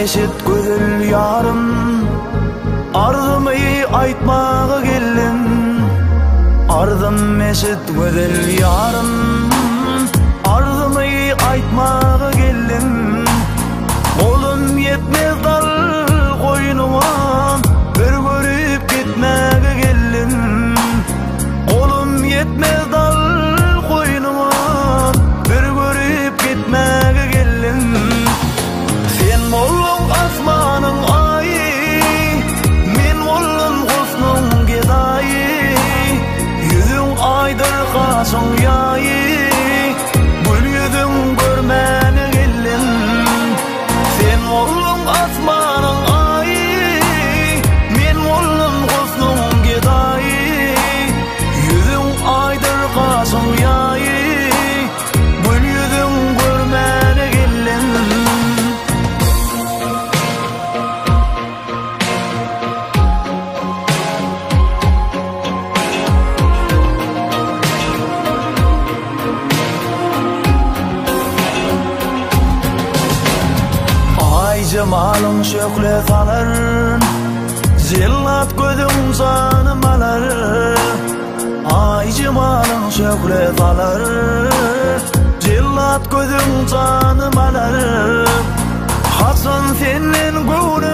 eşit gözel ýarym, Arzymy aýtmaga geldim. Arzym eşit gözel ýarym, Arzymy aýtmaga geldim. Golum ýetmez dal goýnuňa, Bir görüp gitmäge geldim. Golum ýetmez dal goýnuňa, Bir görüp gitmäge geldim. Sen bolduň asmanyň aýy, Men boldum husnuň gedaýy. Ýüzüň aýdyr gaşyň ýaýy, Gül ýüzüň görmäne geldim. Sen bolduň asmanyň aýy, Men boldum husnuň gedaýy. Ýüzüň aýdyr gaşyň ýaýy, Gül ýüzüň görmäne geldim. Aý jemalyň şöhle salar, Jellat gözüň janym alar. Aý jemalyň şöhle salar, Jellat gözüň janym alar. Haçan senden göwnüm.